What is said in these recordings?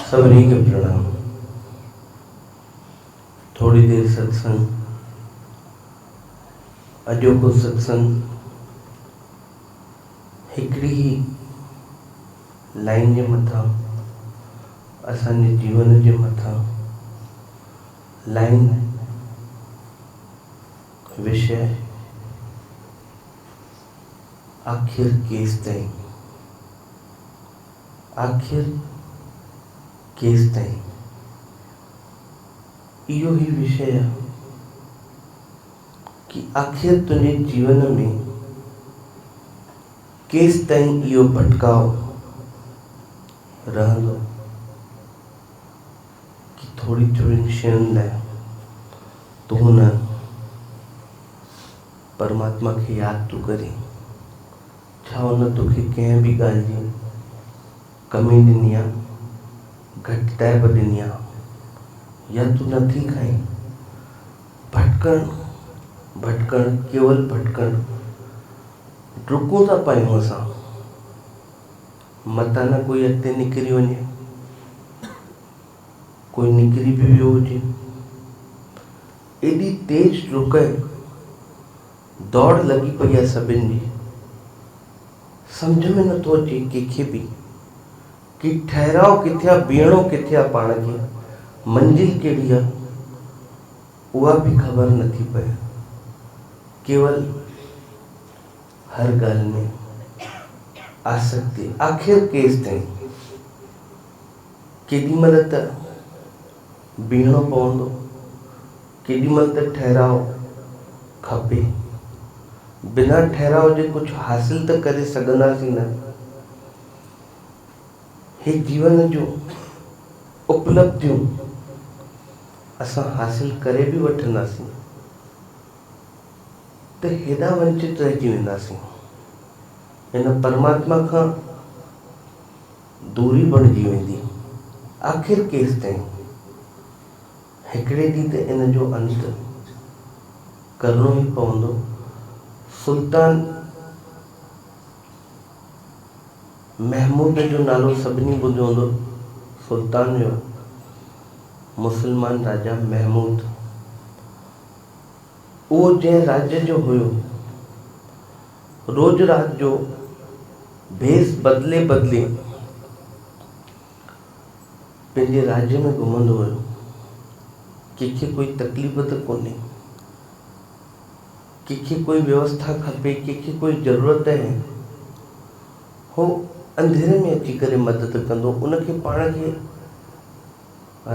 سڀني کي پرڻام. ٿوري دير ستسنگ، اڄوڪو ستسنگ هڪڙي ئي لائين جي مٿان اسان جي جيون جي مٿان لائين وشيه آخر ڪيستائين آخر ڪيستائين اهو ئي وشيه آ ڪي آخر تنهنجي جيون ۾ ڪيستائين اهو ڀٽڪاء رهندو ڪي ٿوري ٿورين شين لاء تون نه پرماتما کي ياد ٿو ڪرين؟ ڇا هن توکي ڪنهن به ڳالهه جي ڪمي ڏني آ، گهٽتائپ ڏني آ يا تون نٿي کائين؟ ڀٽڪڻ، ڀٽڪڻ، ڪيول ڀٽڪڻ، ڊڪون ٿا پيون اسان، متان نه ڪوئي اڳتي نڪري وڃي. ڪوئي نڪري به ويو هجي. ايڏي تيز ڊڪ ۽ دوڙ لڳي پئي آهي سڀن جي. سمجهه ۾ نٿو اچي ڪنهن کي به ڪي ٺهراء ڪٿي آ، بيهڻو ڪٿي آ پاڻ کي، منزل ڪهڙي آ، اها به خبر نٿي پئي. ڪيول هر ڳالهه ۾ آسڪتي، آخر ڪيستائين؟ ڪيڏي مهل ته بيهڻو پوندو، ڪيڏي مهل ته ٺهراء کپي. بنا ٺهراء جي ڪجهه حاصل ته ڪري سگهنداسين نه. هي جيون جون اپلبڌيون اسان حاصل ڪري به وٺنداسين ته هيڏا ونچت رهجي وينداسين. هن پرماتما کان دوري بڻجي ويندي. آخر ڪيستائين؟ هڪڙي ڏينهن ته ان جو انت ڪرڻو ئي پوندو. سلطان محمود جو نالو سڀني ٻڌو هوندو. سلطان هيو مسلمان راجا محمود. اهو جنهن راجيه جو هيو، روز رات جو ڀيس بدلي بدلي پنهنجي راجيه ۾ گهمندو هيو. ڪنهن کي ڪوئي تڪليف ته ڪونهي، ڪنهن کي ڪوئي ويوسٿا کپي، ڪنهن کي ڪوئي ضرورت آهي، هو انڌيري ۾ اچي ڪري مدد ڪندو. ان کي پاڻ کي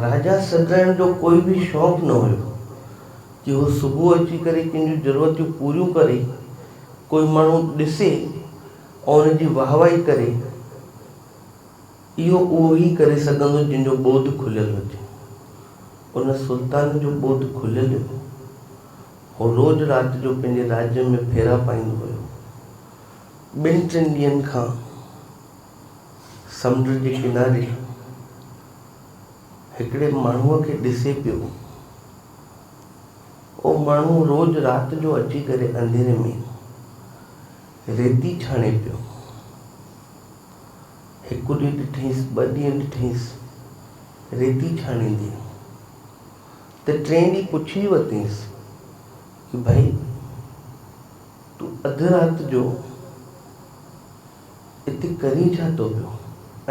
راجا سڏرائڻ جو ڪوئي به شوق نه هيو ڪي هو صبح اچي ڪري ڪنهن جون ضرورتيون پوريون ڪري، ڪوئي ماڻهو ڏسي ۽ ان جي واهوائي ڪري، اهو اهو ئي ڪري سگهندو جنهن جو ٻوڌ کليل هجي. ان سلطان جو ٻوڌ کليل هيو. هو روز رات جو پنهنجي راڄ ۾ ڦيرا پائيندو هيو. ٻن ٽن ڏينهن کان سمنڊ جي ڪناري هڪڙي ماڻهوء کي ڏسي پيو. اهو ماڻهو روز رات جو اچي ڪري انڌيري ۾ ريتي ڇاڻي پيو. هڪ ڏينهن ڏٺئينس، ٻه ڏينهن ڏٺئينس ريتي ڇاڻيندي ته ٽئين ڏينهن پڇي ورتئينس ڪي ڀائي تون اڌ رات جو اتي ڪرين ڇا ٿو پيو؟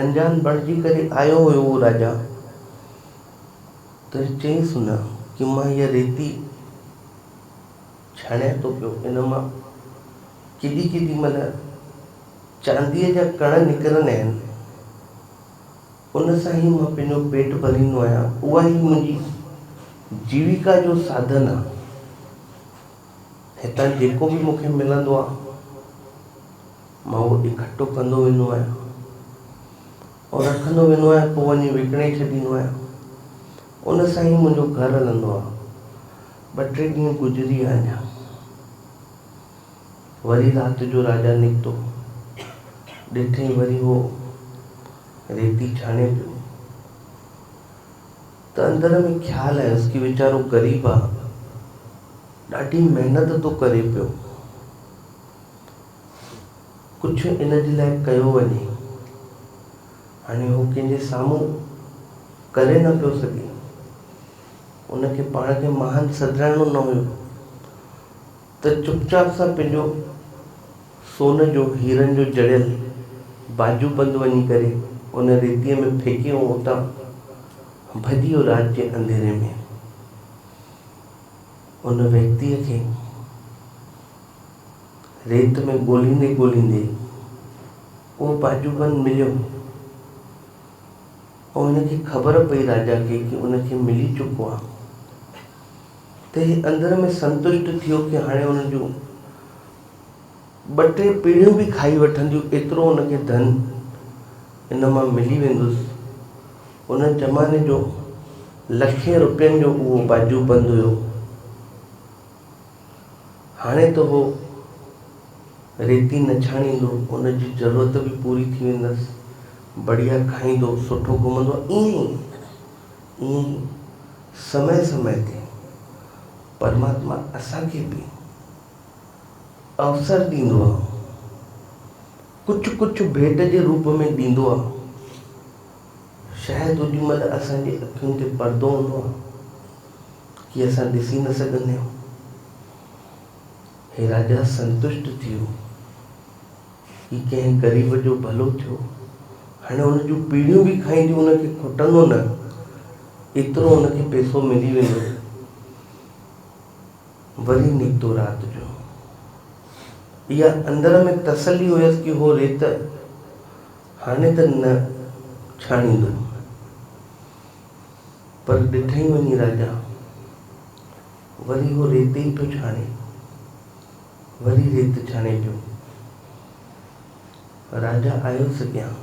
انجان بڻجي ڪري آيو هيو اهو راجا. تنهن چيس نه ڪي مان هيء ريتي ڇاڻيان ٿو پيو، ان مان ڪيڏي ڪيڏي مهل چانديء جا ڪڻ نڪرندا آهن، ان سان ئي مان پنهنجو پيٽ ڀريندو آهيان، اها ئي منهنجي جيويڪا جو ساڌن آهي. هتان جيڪو به مون کي ملندو آهي، مان اهو اڪٺو ڪندو ويندو آهيان ۽ رکندو ويندو آهيان پوء وڃي وڪڻي ڇڏيندو آهيان. ان سان ئي منهنجو گهر هلندو آهي. ٻه ٽي ڏينهن گذري ويا اڃا. وري رات جو راجا نڪتو. ڏٺئين وري هو ريتي ڇاڻي پيو. ته اندر ۾ خيال آيس ڪي ويچارو غريب آ، ڏاڍي محنت ٿو ڪري پيو. ڪجهه ان جي لاء ڪيو وڃي. هاڻي هو ڪنهن جي سامهون ڪري نه پيو سگهي. ان کي پاڻ کي مهان سڏرائڻو نه هيو ته چپ چاپ سان پنهنجو سون جو هيرن جو جڙيل باجوبند وڃي ڪري ان ريتيء ۾ ڦيڪي ۽ اتان ڀڄي ويو رات جي انڌيري ۾. ان ويڪتيء کي ريت ۾ ڳولهيندي ڳولهيندي اهو باجوبند مليو. ۽ هن کي خبر پئي راجا کي ڪي ان کي ملي چڪو آ ته هي اندر ۾ سنتشٽ ٿيو ڪي هاڻي ان جون ٻه ٽي پيڙهيون به کائي وٺنديون ايترو ان کي ڌن ان مان ملي ويندس. ان زماني جو لکين روپين جو اهو باجو بند هيو. هاڻي ته هو ريتي نه ڇاڻيندو، ان جي ضرورت به پوري ٿي ويندس، بڙيا کائيندو، سٺو گهمندو، ائين ئي ائين ئي سمي سمي تي پرماتما اسان کي به اوسر ڏيندو آ، ڪجهه ڪجهه ڀيٽ جي روپ ۾ ڏيندو آ، شايد اوڏي مهل اسان جي اکين تي پردو هوندو آ. ڪي اسان ڏسي نه سگهندا آهيون. هي راجا سنتشٽ ٿي ويو ڪي ڪنهن غريب جو ڀلو ٿيو. هاڻي هن جون پيڙهيون به کائينديون ان کي کٽندو نه ايترو ان کي پئسو ملي ويندو. وري نڪتو رات جو. اها اندر ۾ تسلي هيس ڪي هو ريت هاڻي ته نه ڇاڻيندو. پر ڏٺئي وڃي راجا، وري هو ريت ئي پيو ڇاڻي، وري ريت ڇاڻي پيو. راجا آيس اڳيان،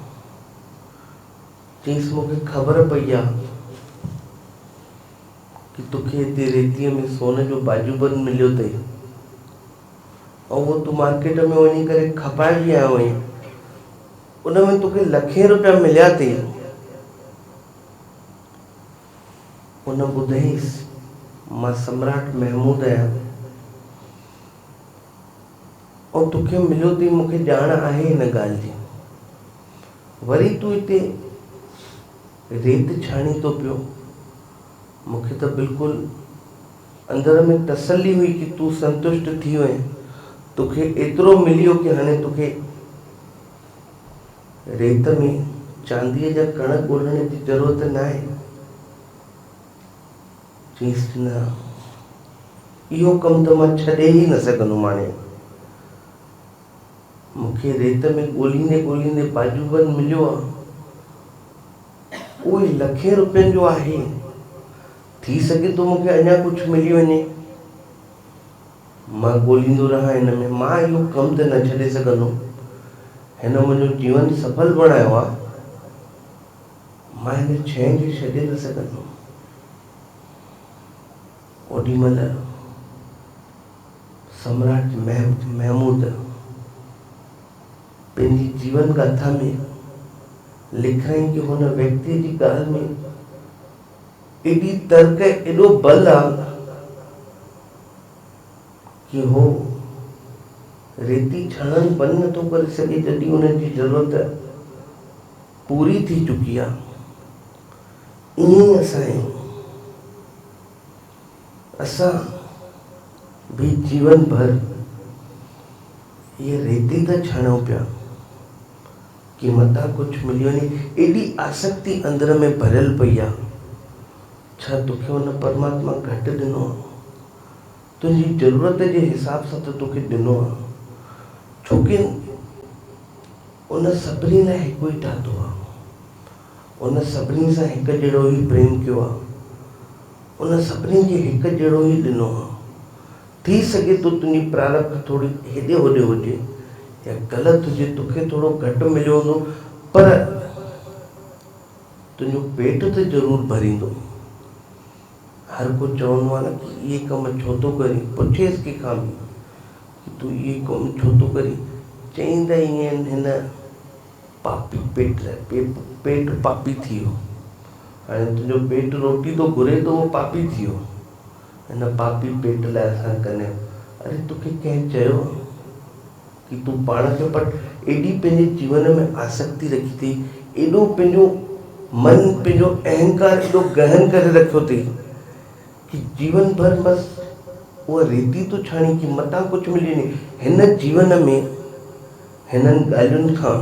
چيس مون کي خبر پئي آ ڪي توکي هتي ريتيء ۾ سون جو باجوبند مليو اٿئي ۽ اهو تون مارڪيٽ ۾ وڃي ڪري کپائي به آيو آهين، ان ۾ توکي لکين روپيا مليا اٿئي. ان ٻڌائينس، مان سمراٽ محمود آهيان ۽ توکي مليو اٿئي مون کي ڄاڻ آهي هن ڳالهه جي. وري تون هتي ريت ڇاڻين ٿو پيو. مون کي ته بلڪل اندر ۾ تسلي هئي ڪي تون سنتشٽ ٿي وئين. توکي ايترو مليو ڪي هاڻي توکي ريت ۾ چانديء جا ڪڻ ڳولڻ جي ضرورت ناهي. چيس، نه، اهو ڪم ته مان ڇڏي ئي نه سگهندم هاڻي. مون کي ريت ۾ ڳوليندي ڳوليندي باجوبند مليو آ. اهو ئي لکين روپين جو آهي. ٿي سگهي ٿو مون کي اڃا ڪجهه ملي وڃي. مان ڳوليندو رهان هن ۾، مان اهو ڪم ته نه ڇڏي سگهندم. هن منهنجو جيون سڦل بڻايو آ. مان هن شيء کي ڇڏي نه سگهندم. اوڏي مهل سمراٽ محمود پنهنجي جيون گاٿا ۾ لکرائين ڪي هن ويڪتيء جي ڳالهه ۾ ايڏي ترڪ ۽ ايڏو بل آ ڪي هو ريتي ڇاڻڻ بند نٿو ڪري سگهي جڏهن ان جي ضرورت پوري ٿي چڪي آ. ائين ئي اسان آهيون. اسان به جيون ڀر اهي ريتي ٿا ڇاڻيون پيا ڪي متان ڪجهه ملي وڃي. ايڏي آسڪتي اندر ۾ ڀريل پئي آ. ڇا توکي ان پرماتما گهٽ ڏنو آ؟ تنهنجي ضرورت جي حساب سان ته توکي ڏنو آ. ڇوڪه ان سڀني لاء هڪ ئي ٺاهتو آ. ان سڀني سان هڪ جهڙو ئي پريم ڪيو آ. ان سڀني کي هڪ جهڙو ئي ڏنو آ. ٿي سگهي ٿو تنهنجي پراربڌ ٿوري هيڏي هوڏي هجي يا غلط هجي توکي ٿورو گهٽ مليو هوندو پر تنهنجو پيٽ ته ضرور ڀريندو. هر ڪو چوندو آهي نه ڪي اهي ڪم ڇو ٿو ڪرين؟ پڇيس ڪنهن کان به ڪي تون اهي ڪم ڇو ٿو ڪرين؟ چئين ته ائين هن پاپي پيٽ لاء پيٽ پاپي ٿي ويو. هاڻي تنهنجو پيٽ روٽي ٿو گهري ته اهو پاپي ٿي ويو. هن پاپي پيٽ لاء اسان ڪنيو. اري توکي ڪنهن چيو آهي ڪي تون پاڻ کي پٽ ايڏي پنهنجي جيون ۾ آسڪتي رکي اٿئي، ايڏو پنهنجو من پنهنجو اهنڪار ايڏو گهن ڪري رکيو اٿئي ڪي جيون ڀر بس اها ريتي ٿو ڇاڻي ڪي متان ڪجهه ملي وڃي. هن جيون ۾ هنن ڳالهين کان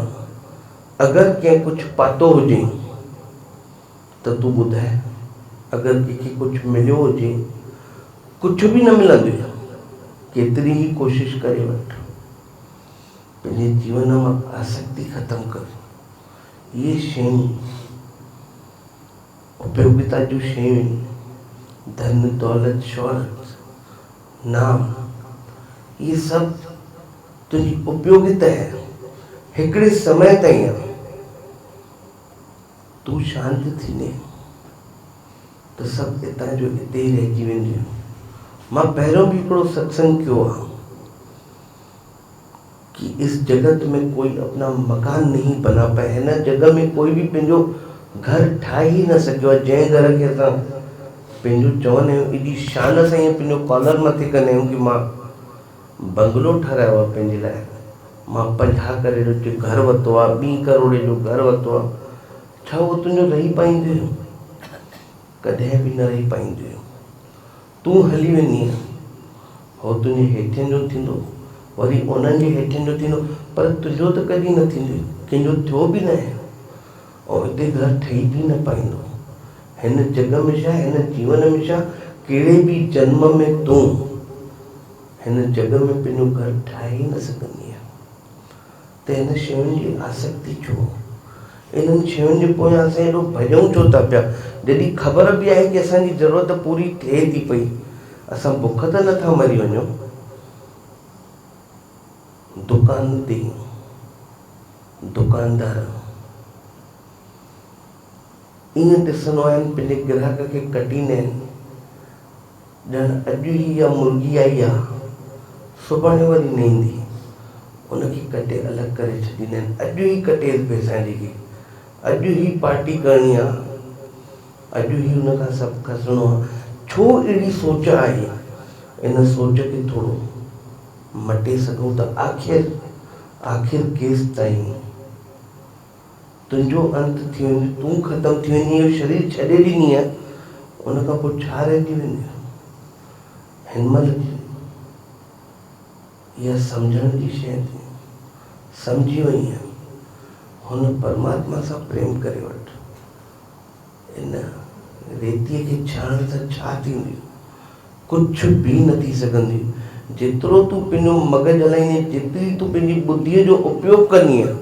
اگر ڪنهن ڪجهه پاتو هجي ته تون ٻڌاء اگر ڪنهن کي ڪجهه مليو هجي ڪجهه به نه ملندو ڪيتري ئي ڪوشش ڪري وٺ پنهنجي جيون مان آسڪتي ختم ڪر اهي شيون اپيوگتا جون شيون آهن، ڌن، دولت، شهرت، نام، اهي سڀ تنهنجي اپيوگتا آهي، هڪڙي سمي تائين آهي. تون شانت ٿيندين ته سڀ اتان جو اتي ئي رهجي وينديون. مان پهريون به هڪڙو ستسنگ ڪيو آهي. ڪي اس جڳت ۾ ڪوئي اپنا مڪان نهين بنا پايا هن جڳ ۾ ڪوئي به پنهنجو گهر ٺاهي ئي نه سگهيو آهي جنهن گهر کي اسان پنهنجو چوندا آهيون ايڏي شان سان ائين پنهنجو ڪالر مٿي ڪندا آهيون ڪي مان بنگلو ٺهرايو آهي پنهنجي لاء مان 50 ڪروڙ جو گهر ورتو آهي ٻين ڪروڙي جو گهر ورتو آهي ڇا اهو تنهنجو رهي پائيندو ڪڏهن به نه رهي پائيندو تون هلي ويندينء، هو تنهنجي هيٺين جو ٿيندو، وري انهن جي هيٺين جو ٿيندو، پر تنهنجو ته ڪڏهن نه ٿيندو، ڪنهن جو ٿيو به ناهي ۽ اتي گهر ٺهي به نه پائيندو. هن جڳ ۾ ڇا، هن جيون ۾ ڇا، ڪهڙي به جنم ۾ تون هن جڳ ۾ پنهنجو گهر ٺاهي ئي نه سگهندينء. ته هن شين جي آسڪتي ڇو؟ انهن شين جي پويان اسان ايڏو ڀڄون ڇو ٿا پيا؟ جڏهن خبر به آهي ڪي اسان جي ضرورت پوري ٿئي ٿي پئي، اسان بک ته نه ٿا مري وڃون. دڪان تي دڪاندار ائين ڏسندو آهن پنهنجي گراهڪ کي ڪٽيندا آهن. ڄڻ اڄ ئي اها مرغي آئي آ، سڀاڻي وري نه ايندي. ان کي ڪٽي الڳ ڪري ڇڏيندا آهن. اڄ ئي ڪٽيس ڀيسان جي کي. اڄ ئي پارٽي ڪرڻي آ. اڄ ئي ان کان سڀ کسڻو آ. ڇو اهڙي سوچ آهي؟ ان سوچ کي ٿورو مٽي سگهون ته آخر آخر ڪيستائين؟ تنهنجو انت ٿي ويندو، تون ختم ٿي ويندين، اهو شرير ڇڏي ڏيندينء، ان کان پوء ڇا رهجي ويندو؟ هن مهل جي اها سمجهڻ جي شيء ٿي، سمجهي وئينء، هن پرماتما سان پريم ڪري وٺ. ان ريتيء کي ڇهڻ سان ڇا ٿيندو؟ ڪجهه به نه ٿي سگهندو. جيترو تون پنهنجو مغز هلائيندين، جيتري تون پنهنجي ٻڌيء جو اپيوگ ڪندينء،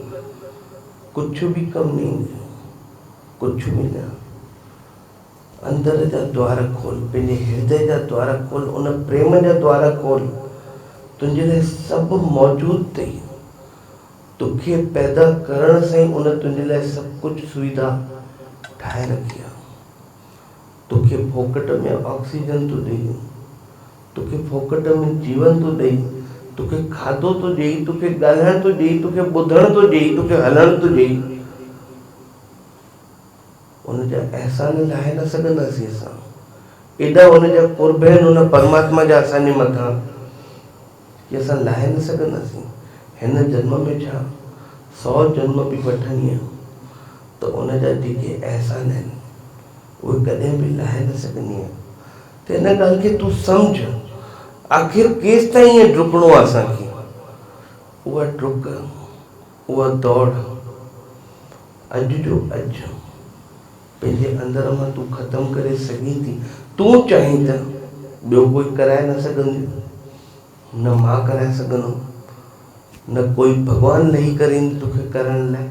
ڪجهه به ڪم نه ايندو، ڪجهه به نه. اندر جا دوار کول، پنهنجي هردي جا دوار کول، ان پريم جا دوار کول، تنهنجي لاء سڀ موجود اٿئي. توکي پيدا ڪرڻ سان ئي ان تنهنجي لاء سڀ ڪجهه سويڌا ٺاهي رکي آهي. توکي ڦوڪٽ ۾ آڪسيجن ٿو ڏئي، توکي ڦوڪٽ ۾ جيون ٿو ڏئي، توکي کاڌو ٿو ڏئي، توکي ڳالهائڻ ٿو ڏئي، توکي ٻڌڻ ٿو ڏئي، توکي هلڻ ٿو ڏئي. ان جا احسان لاهي نه سگهنداسين اسان. ايڏا ان جا قرب آهن ان پرماتما جا اسان جي مٿان ڪي اسان لاهي نه سگهنداسين. هن جنم ۾ ڇا سئو جنم به وٺندينء ته ان جا جيڪي احسان آهن اهي ڪڏهن به لاهي نه سگهندينء. ته ان ڳالهه کي تون سمجهه. آخر ڪيستائين ائين ڊڪڻو آهي اسان کي؟ اها ڊڪ، اها دوڙ اڄ جو اڄ پنهنجي اندر مان تون ختم ڪري سگهين ٿي. تون چاهين ته ٻيو ڪوئي ڪرائي نه سگهندو، نه مان ڪرائي سگهندم، نه ڪوئي ڀڳوان لهي ڪري ايندو توکي ڪرڻ لاء.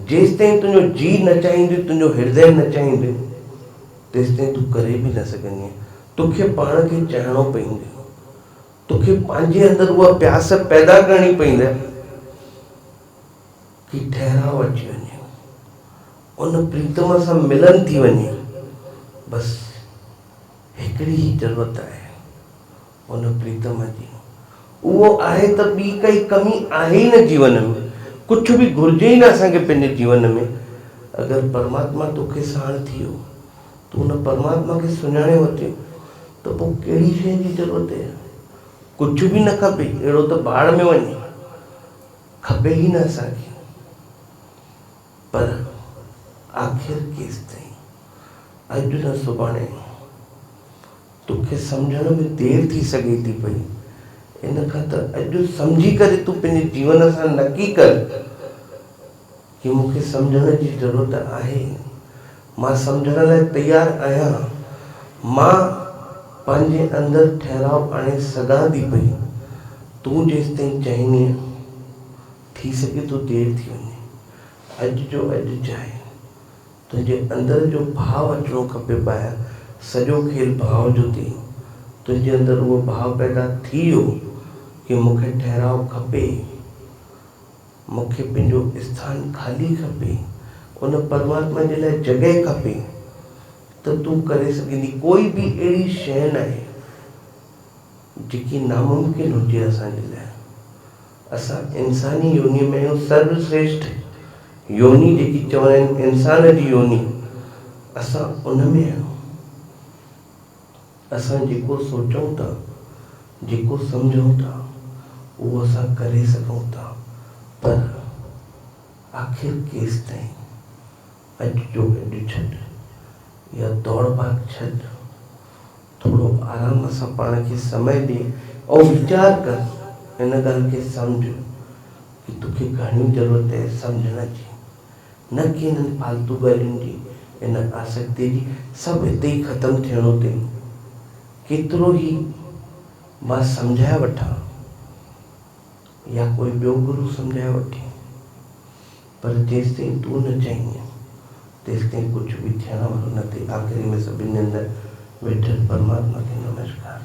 جيستائين تنهنجو جيء نه چاهيندو، تنهنجو هردي نه چاهيندو، تيستائين تون ڪري به نه سگهندينء. توکي پاڻ کي چاهڻو پوندو. توکي پنهنجي اندر اها پياس پيدا ڪرڻي پوندي ڪي ٺهراء اچي وڃي، ان پريتم سان ملن ٿي وڃي، بس هڪڙي ئي ضرورت آهي ان پريتم جي، اهو آهي ته ٻي ڪائي ڪمي آهي ئي نه جيون ۾، ڪجهه به گهرجي ئي نه اسان کي پنهنجي جيون ۾، اگر پرماتما توکي ساڻ ٿي ويو، تون ان پرماتما کي سڃاڻي ورتيون ته پوء ڪهڙي شيء جي ضرورت آهي، ڪجهه به نه کپي، اهڙو ته ڀاڙ ۾ وڃي. کپي ئي نه اسان کي پر آخر ڪيستائين؟ اڄ نه سڀاڻي توکي سمجهڻ ۾ دير ٿي سگهي ٿي پئي. ان کان ته اڄ سمجهي ڪري تون پنهنجي جيون سان نڪي ڪر ڪي مون کي سمجهڻ جي ضرورت آهي. مان سمجهڻ لاء تيار آهيان. مان پنهنجي اندر ٺهراء آڻي سگهان ٿي پئي. تون جيستائين چاهيندينء، ٿي سگهي ٿو دير ٿي وڃي. اڄ جو اڄ چاهه. تنهنجي اندر جو ڀاء اچڻو کپي ٻاهر، سڄو کيل ڀاء جو ٿئي. تنهنجي اندر اهو ڀاء پيدا ٿي ويو ڪي مون کي ٺهراء کپي، مون کي پنهنجو اسٿان خالي کپي، ان پرماتما جي لاء جڳهه کپي ته تون ڪري سگهندين. ڪوئي به اهڙي شيء ناهي جيڪي ناممڪن هجي اسان جي لاء. اسان انساني يوني ۾ آهيون، سرو شريشٺ يوني جيڪي چوندا آهن انسان جي يوني، اسان ان ۾ آهيون. اسان جيڪو سوچون ٿا، جيڪو سمجهون ٿا، اهو اسان ڪري سگهون ٿا، پر آخر ڪيستائين؟ اڄ جو اڄ ڇڏ، اها دوڙ ڀاڳ ڇڏ. ٿورو آرام سان پاڻ کي سمي ڏي ۽ ويچار ڪر، ان ڳالهه کي سمجهه ڪي توکي گهڻي ضرورت آهي سمجهڻ جي، نه ڪي انهن فالتو ڳالهين جي، ان آسڪتيء جي، سڀ هتي ئي ختم ٿيڻو اٿئي. ڪيترو ئي مان سمجهائي وٺان يا ڪوئي ٻيو گرو سمجهائي وٺي، پر جيستائين تون نه چاهيندين، تيستائين ڪجهه به ٿيڻ وارو نه اٿئي. آخري ۾ سڀني جي اندر ويٺل پرماتما کي نمسڪار.